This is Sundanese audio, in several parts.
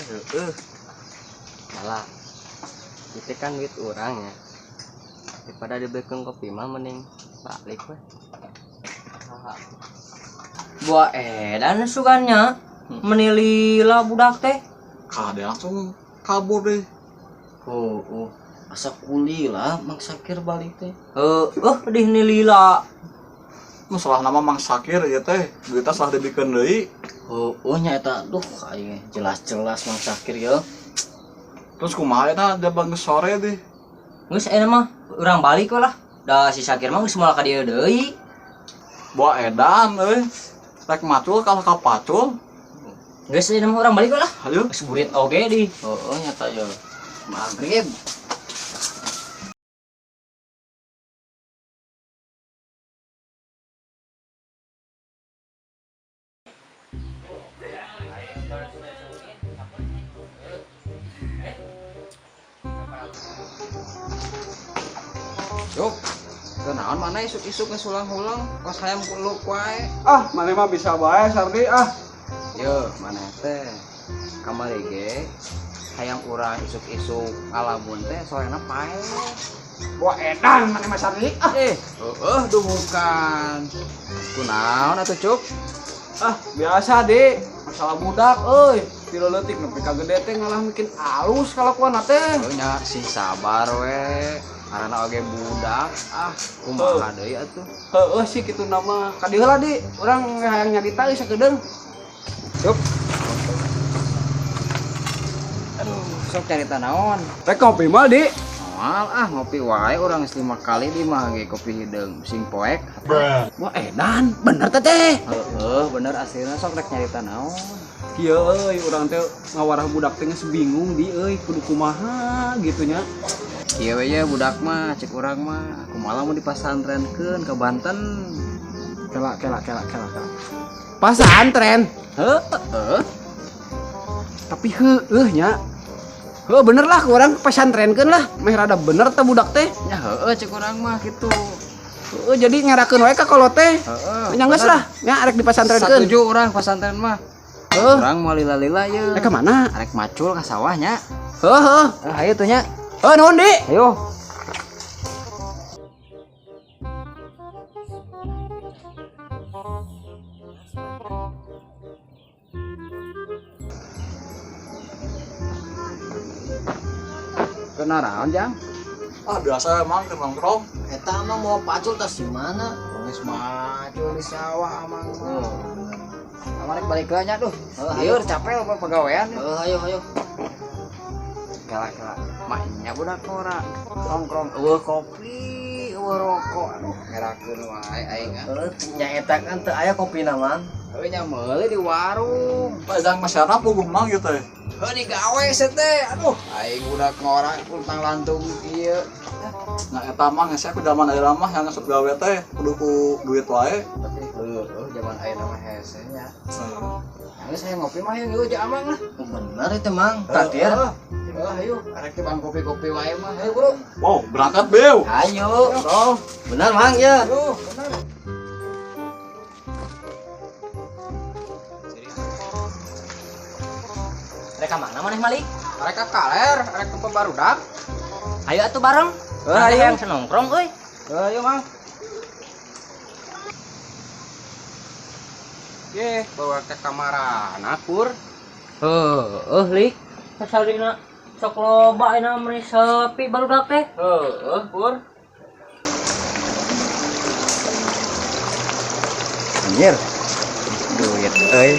Heeh. Malah itu kan duit urang ya. Daripada dibelikan kopi mah mending balik we. Buah edan sugannya menilila budak teh. Kade langsung kabur deh. Oh, asa kulila Mang Sakir balik teh. Heeh, dih nilila. Nu salah nama Mang Sakir ieu teh, duitna salah dibikeun deui. Oh, nya eta duh aing jelas-jelas Mang Sakir ya. Terus kumaha eta jaba geus sore deh. Geus ayeuna mah urang balik we lah. Da si Sakir mah geus moal ka dieu deui. Buah edan euy. Rek macul kalah ka pacul. Geus ayeuna mah urang balik we lah. Hayu. Geus burit oge di. Heeh, nyata ya. Maghrib. Yuk, kenaon mana isuk-isuk ngesulang-hulang kos hayam kuluk wae. Ah, mana mah bisa bae Sardi ah. Yo, mana teh? Kamari ge hayang urang isuk-isuk ngalamun teh sorena pae. Buah edan mana mah Sardi ah. Heeh, duh bukan. Kunaon atuh, Cuk? Ah, biasa, Dik. Masalah budak euy. Ti leutik nepi ka gede teh ngalah bikin alus kalakuan teh. Heuh nya sing sabar we. Karena oge budak ah kumaha deui atuh. Heueuh sih kitu nama. Ka dieu heula, Dik. Urang hayang nyarita euy sakedeung. Cuk. Aduh, sok carita naon? Rek ngopi mah, Dik. Moal ah ngopi wae urang geus 5 kali di mah ge kopi hideung sing poek. Wah edan, bener teh teh. Heeh, bener aslina sok rek nyarita naon. Kieu euy, urang teh ngawarah budak teh geus bingung di euy kudu kumaha gitu nya. Kieu we nya budak mah cek urang mah kumaha mun dipasantrenkeun ka Banten. Kela kela kela kela kela. Pasantren. Heeh. Tapi heueuh nya. Heuh bener lah urang pasantrenkeun lah. Meh rada bener teh budak teh. Nya heueuh cek urang mah kitu. Heueuh jadi ngerakeun wae ka kolot teh. Heeh. Nya geus lah, nya arek dipasantrenkeun. Satuju urang pasantren mah. Heuh. Urang moal lila-lila ye. Rek ka mana? Arek macul ka sawah nya. Heuh heuh. Hayu tuh nya. Heuh nuhun, Dik. Ayo. Kenaraon, Jang? Ah biasa emang keur nongkrong. Eta mah mau pacul tas di mana? Geus macul di sawah amang mah. Amang rek balik heula nya duh. Lieur capek loba pagawean. Heuh, ayo ayo. Kela kela. Maknya budak ora nongkrong eueuh kopi, eueuh rokok. Aduh, ngerakeun wae aing ah. Heuh, nya eta kan teu aya kopina, Mang. Heuh nya meuli di warung. Pajang masyarakat puguh mang gitu teh. Heuh digawe se teh. Aduh, aing budak ngora luntang lantung kieu. Nah eta mah hese aku zaman ayeuna mah yang asup gawe teh kudu ku duit wae. Tapi heueuh zaman ayeuna mah hese nya. Geus hayang ngopi mah hayang geus amang lah. Oh, bener itu, Mang. Traktir. Heuh, ayo arek teh bang kopi-kopi wae mah. Ayo, Bro. Wow, berangkat, Beu. Ayo. Bro. Bener, Mang ya. Aduh, bener. Rek ka mana maneh Malik? Arek ka kaler, arek tempat barudak. Ayo atuh bareng. Heuh, ayo. Hayang senongkrong euy. Heuh, ayo, Mang. Ye, bawa ke kamarana, Pur. Heueuh, Lik. Sasalina sok loba ayeuna meni sepi barudak teh. Heueuh, Pur. Anjir. Duit euy.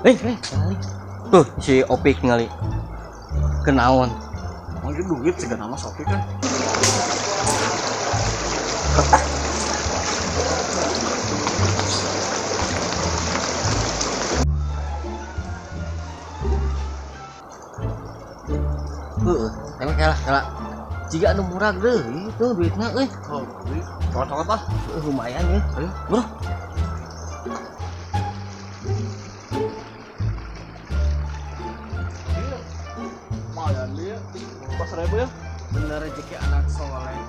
Lik, lik. Tuh si Opik ngali. Kenaon? Mau duit sih nama Sopi kan. Heeh, emang kalah kalah. Jika anu murah deui itu duitna euy. Oh, cocok ah. Heuh, lumayan ya. Ayo. Bro. Lumayan dia. 4.000 ya. Bener rezeki anak soleh.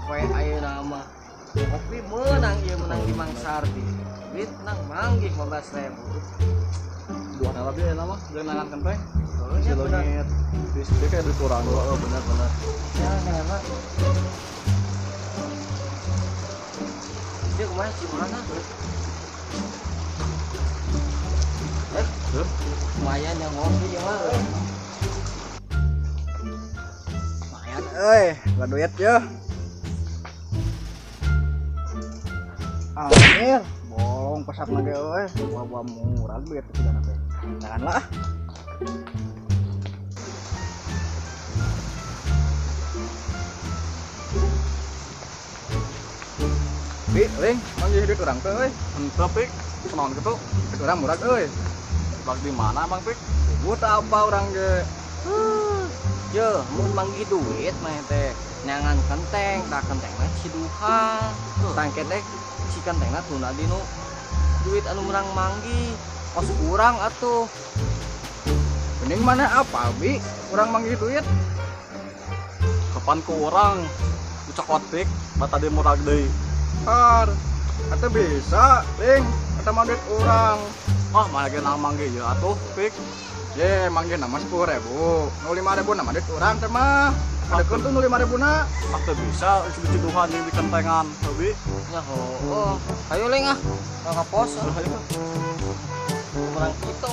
Poe ayeuna mah kopi menang ieu menang di Mang Sardi. Duit nang manggih 15.000. Dua lebih ya nama, jangan nangan kenteng. Oh, iya benar. Di sini kayak duit kurang. Oh, benar benar. Ya, kenapa? Dia kemana sih mana? Lumayan yang ngopi ya mah. Lumayan euy, gak duit ya. Anjir, bolong pesat lagi euy, buah-buah murah duit tidak teh. Jangan lah. Bi, ling, manggih duit urang teh euy. Henteu pik, kunaon kitu? Duit urang murah euy. Bak di mana Bang Pik? Buta apa urang ge? Ye, mun manggih duit mah teh nyangan kenteng, tah kentengna ciduhan. Tangke teh si kentengna tuna dinu duit anu menang manggih. Kos kurang atuh. Mending mana apa bi? Urang manggih duit. Kapan ku urang dicokot pik, bata di murag deui. Har, atuh bisa, ling, eta mah duit urang. Ah, mana ge nang manggih ya atuh pik. Ye, manggih nama 10.000. Nu 5.000 nama duit urang teh mah. Adekeun tuh nu 5.000 na. Ah, teu bisa ciduhan jeung di kentengan, Bi. Ya heueuh. Ayo ling ah, ka pos. Ayo. Kurang kitu.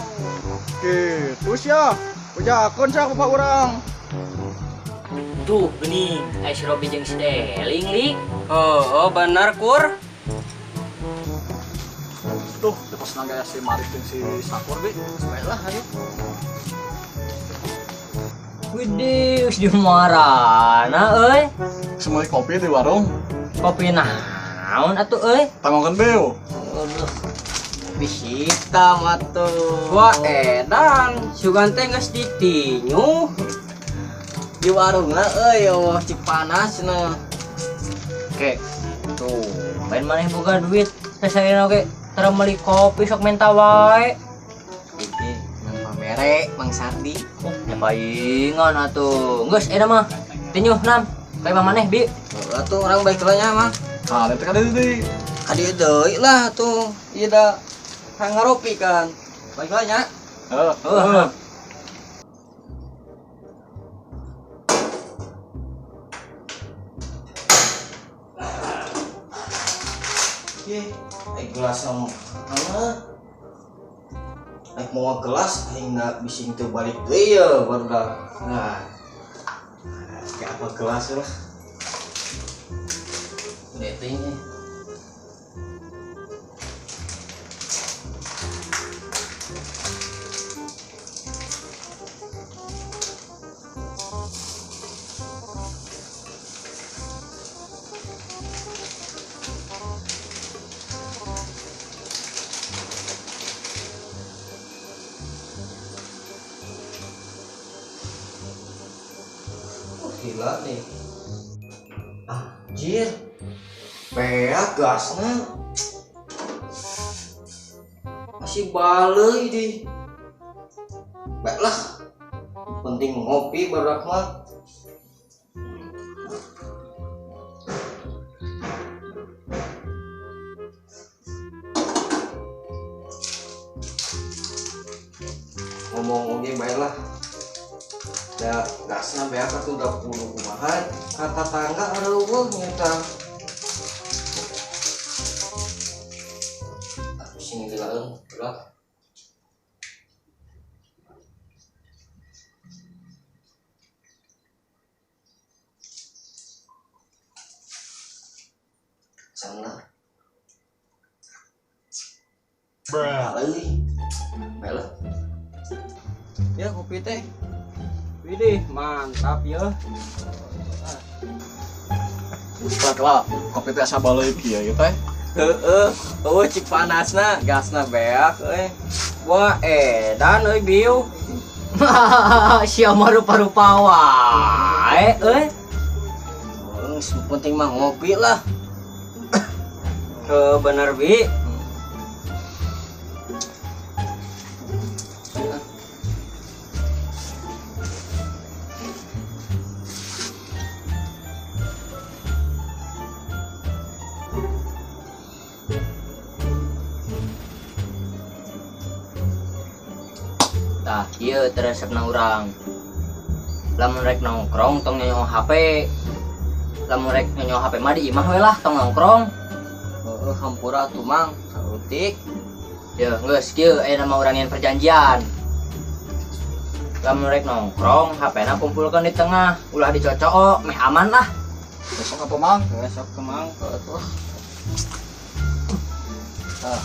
Kitu sia. Ujakeun sia bapak urang. Tuh geuning, aya si Robi jeung si Deling lik. Oh, bener kur. Tuh, di pos nangga si Marik jeung si Sakur bi. Baiklah, ayo. Widih, geus di marana euy. Semua kopi di warung. Kopi naon atuh euy? Tangongkeun beu. Aduh. Kopi hitam atuh. Wah, edan, sugan teh geus ditinyu. Di warungna euy, eueuh cik panas na. Oke. Tuh, main maneh boga duit, sasaeuna oge tara meuli kopi sok menta wae. Iki nang pamere Mang Sardi. Oh, nya paingan atuh. Geus eta mah. Tinyuh nam. Kayak mah maneh bi. Heeh atuh urang baik heula nya mah. Ah, teh ka dieu deui. Ka dieu deui lah atuh. Ieu da hayang ngaropi kan. Baik heula nya. Heeh. Heeh. Ye, ai gelas sama mana? Ai mau gelas aing da bising teu balik deui ye barudak. Nah. Kayak apa gelas lah. Udah teh nya. Gila nih. Anjir. Peak gasnya. Masih balai di. Baiklah. Penting ngopi barudak mah. Ngomong oge baiklah. Da gasna beak atuh da puluh kumaha kata tangga areueuh nyata. Sing dilaeun ulah. Sana. Bruh. Baiklah. Ya kopi teh. Widih, mantap ya. Lah, kopi teh asa baleuk kieu ieu teh. Heeh, eueuh cik panasna, gasna beak euy. Wah, edan euy biu. Sia mah rupa-rupa wae euy. Geus penting mah ngopi lah. Heuh, bener bi. Tah, ieu teh resepna urang. Lamun rek nongkrong tong nyonyo HP. Lamun rek nyonyo HP mah di imah we lah tong nongkrong. Heeh, hampura atuh Mang, saeutik. Ya, geus kieu aya nama urang nyen perjanjian. Lamun rek nongkrong, HP-na kumpulkeun di tengah, ulah dicocok, meh aman lah. Besok apa Mang? Besok ke Mang, atuh. Tah.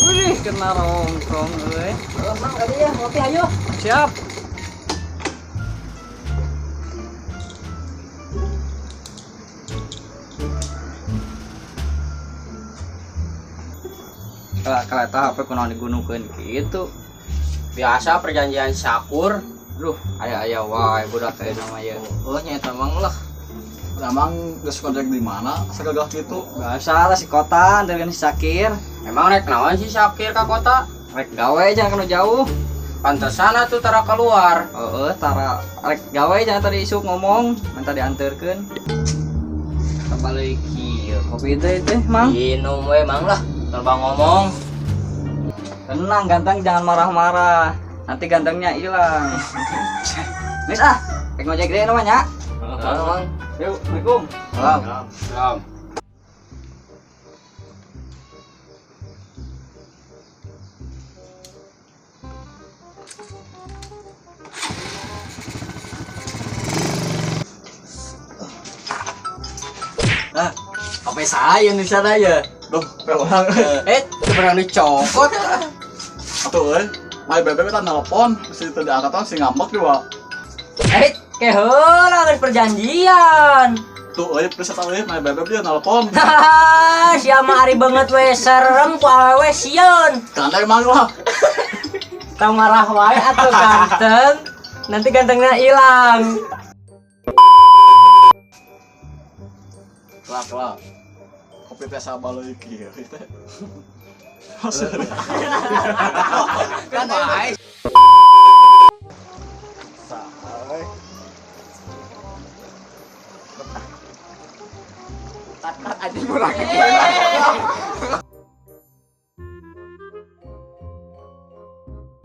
Wih, kena nongkrong euy. Oh, Mang, tadi ya, ngopi ayo. Siap. Kalau eta HP kunaon digunukeun kitu. Biasa perjanjian Syakur. Duh, aya-aya wae budak aya nama ieu. Oh, nya eta Mang lah. Emang geus kontak di mana? Sagagah kitu. Biasa lah si kota dengan si Sakir. Emang rek naon si Syakir ka kota? Rek gawe jangan kena jauh. Pantesan atuh tara keluar. Heeh, tara rek gawe jangan tadi isuk ngomong, minta dianterkeun. Kabalik kieu kopi teh teh, Mang. Minum we Mang lah, terbang ngomong. Tenang ganteng, jangan marah-marah. Nanti gantengnya hilang. Wis ah, rek ngojek deui namanya. Heeh, Mang. Yuk, Assalamualaikum. Salam. Salam. Nah, apa saya di sana ya? Duh, pe urang. Sebenarnya dicokot. Atuh euy, mai bebek eta nelpon, si teu diangkat si ngambek juga. Ke heula geus perjanjian. Tuh euy, geus eta euy, mai bebek dia nelpon. Hahaha, sia mah ari banget we serem ku awewe sieun. Ganteng Mang lah. Tong marah wae atuh ganteng. Nanti gantengnya hilang. Kelak, kelak. Kopi teh sabaleui kieu teh. Kan bae. Sae. Tat anjing urang.